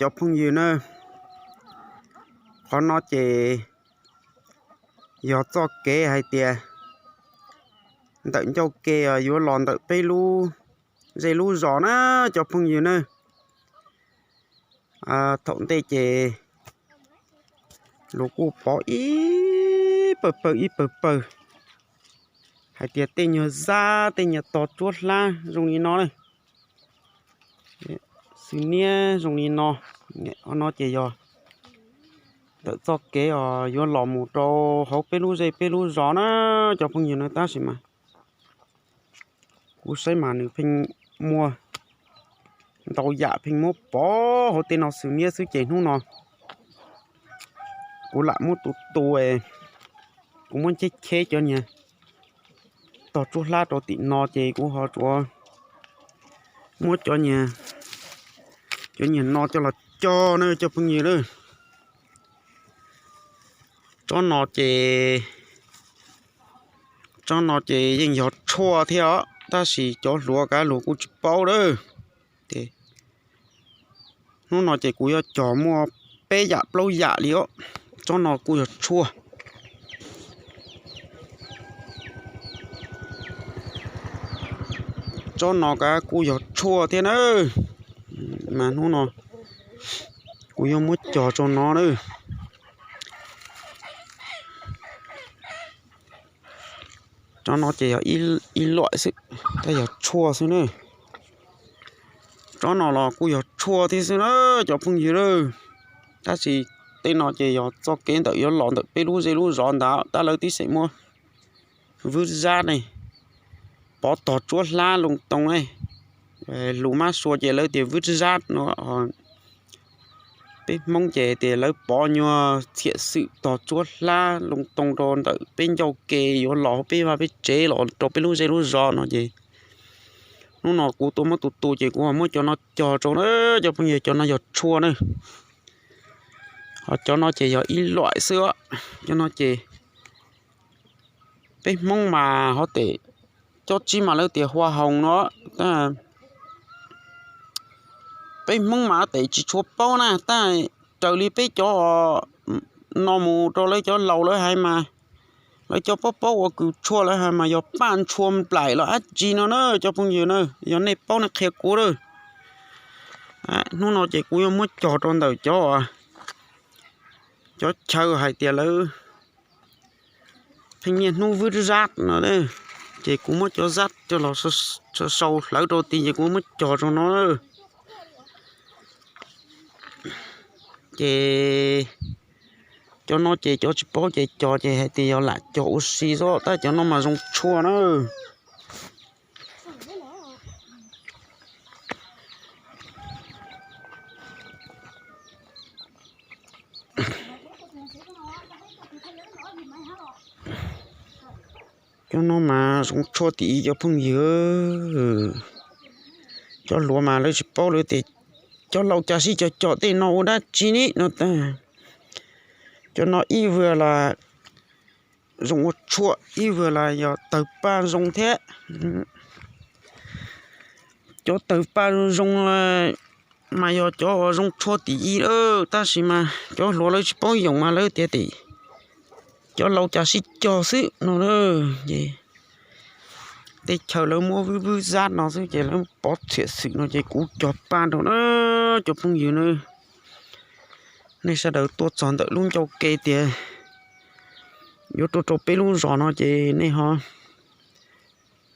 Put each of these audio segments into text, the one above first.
cov phooj ywg na, qhov no ces yog txoj kev hais tias ntawm ncauj ke yuav los ntawm peb lub zej lub zos na cov phooj ywg na. Thaum ntej ces luag kuj pov ib pawg pawg ib pawg pawg hais tias tej nyuag zab tej nyuag tog tsuab hlab zoo li no na, xws niab zoo li no. Qhov no ces yog ntawm txoj kev os yuav los mus rau hauv peb lub zej peb lub zos na cov phooj ywg na, tab sis mas kuv saib mas nws pheej muaj ntau yam pheej muab pov hauv tej no xws niab xwb ces hnub no kuv lam muab tus tu, kuv muab cheb cheb cov niag tog tsuab hlab rau tim no ces kuv ho tsuas muab cov niag, cov niag no coj los cog na cov phooj ywg na. Tsob no ces, tsob no ces yeej yog tshuaj thiab os, tab sis cov hluav kav luag kuj tsis paub lawm. Hnub no ces kuv yuav cog muaj peb yam plaub yam li os. Tsob no kuj yog tshuaj. Tsob no kav kuj yog tshuaj thiab na. Mas hnub no kuv yuav muab cog rau no na. Tsob no ces yog ib luam xwb, tab yog tshuaj xwb na. Tsob no los kuj yog tshuaj thiab xwb na cov phooj ywg na. Tab sis tej no ces yog txoj kev ntawm yuav los ntawm peb lub zej lub zos ntawd tab lawv tib xeem muab vwb zab ne, pov tog tsuab hlab loo too ne. Lus mab sua ces lawv tias vwb zab no. Peb Hmoob ces tias lawv pov nyuag txhiam xwm tog tsuab hlab loo too rau ntawm peb ncauj ke yuav los peb vaj peb tsev los rau peb lub zej lub zos no ces hnub no kuv tuaj muab tus tu ces kuv muab cov no cog rau na cov phooj ywg, cov no yog tshuaj na. Ho cov no ces yog ib luam xwb os. Cov no ces peb Hmoob mas ho tes, cov tsis mas lawv tias hua hoos no, peb Hmoob mas tes tsis tshua paub na, tab raws li peb cov no mus rau lawv cov laus lawv hais mas, lawv cov paub paub ua kws tshuaj lawv hais mas yog paj ntshua nplaim los dab tsi no na cov phooj ywg na, yog nej paub nej qhia kuv lawm. Hnub no ces kuv yuav muab cog rau ntawm cov, cov chaw hais tias lawv pheej niaj hnub vwb zab no, ces kuv muab cov zab coj los sau hlawv rau tid ces kuv muab cog rau no. Ces cov no ces cov tsis paub ces cog ces hais tias yog lam cog ua si xwb, tab cov no mas zoo tshuaj na. Cov no mas zoo tshuaj tim cov phooj ywg. Cov hluas mas lawv tsis paub, lawv tias cov laus cas sib cog cog tej no ua dab tsi ni no. Cov no ib vuag los zoo ua tshuaj, ib vuag los yog tawg paj zoo thiab. Cov tawg paj zoo zoo mas yog cov uas zoo tshuaj tim ib, tab sis mas cov hluas lawv tsis paub yoom mas lawv tias tim cov laus cas sib cog xwb no. Ces tej chaw lawv muab vwb vwb zab no xwb ces lawv pov txhiam xwm no ces kuv cog paj rau na cov phooj ywg na. Nej sawv daws tuaj txog ntawm lub ncauj ke tias yuav rau rau peb lub zos no ces nej ho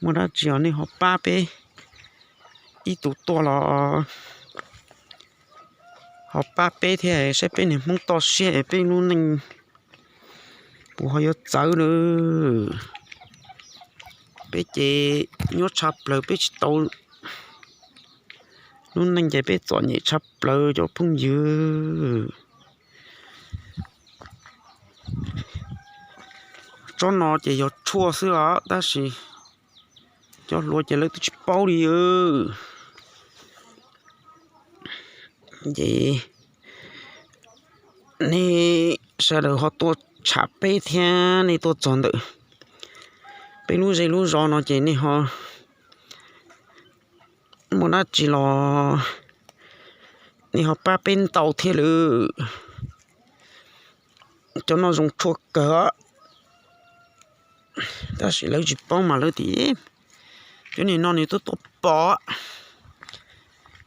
muaj dab tsi os nej ho pab peb ib tug tuaj los ho pab peb thiab saib peb niag Hmoob toj siab es peb lub neej puas ho yuav txawv na. Peb ces nyuaj tshaj plaws, peb tsis tau lub neej ces peb txom nyem tshaj plaws cov phooj ywg. Tsob no ces yog tshuaj xwb os, tab sis cov hluas ces lawv twb tsis paub li. Ces nej sawv daws ho tuaj tsham peb thiab, nej tuaj txog ntawm peb lub zej lub zos no ces nej ho muaj dab tsi los nej ho pab peb ntau thiab lawm. Cov no zoo tshuaj kawg os. Tab sis lawv tsis paub mas lawv tias cov niag no nws tuaj tuaj pov.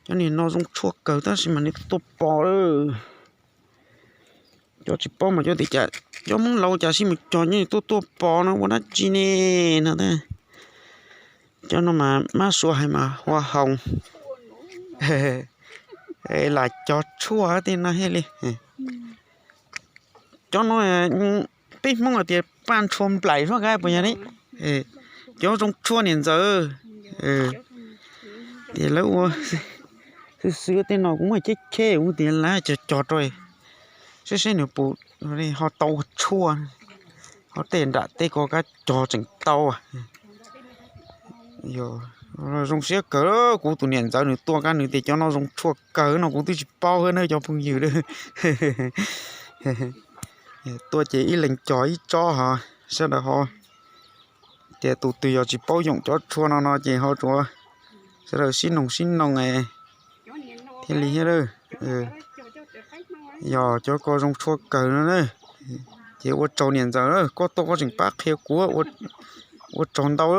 Cov niag no zoo tshuaj kawg tab sis mas nws tuaj tuaj pov lawm. Cov tsis paub mas cov tias cas, cov Hmoob laus cas sib mus cog cov niag tuaj tuaj pov no ua dab tsi ne no. Cov no mas mab suav hais mas hoa hồng, lam cog tshuaj tej no thiaj li. Cov no peb Hmoob hais tias paj ntshua nplaim soj qab puas yog ne? Cov zoo tshuaj niam ntxawm. Tias lawv ua xwb xwb tej no kuv muaj cheb cheb kuv tias lawv cog cog rau seb seb nws puas ho tau ua tshuaj. Ho tej nram tej ko kab cog tseem tau. Zoo siab kawg, kuv tus niam ntxawv nws tuaj kab nws tias cov no zoo tshuaj kawg no kuv twb tsis paub na cov phooj ywg. Tuaj ces ib leeg cog ib tsob ho sawv daws ho. Ces tus twg yog tsis paub yoom cov tshuaj no no ces ho tsuav sawv daws sib noog sib noog thiaj li thiab. Yog cov ko zoo tshuaj kawg no na. Ces ua tsaug niam ntxawm, koj tuaj koj tseem pab qhia kuv, ua tsaug ntau.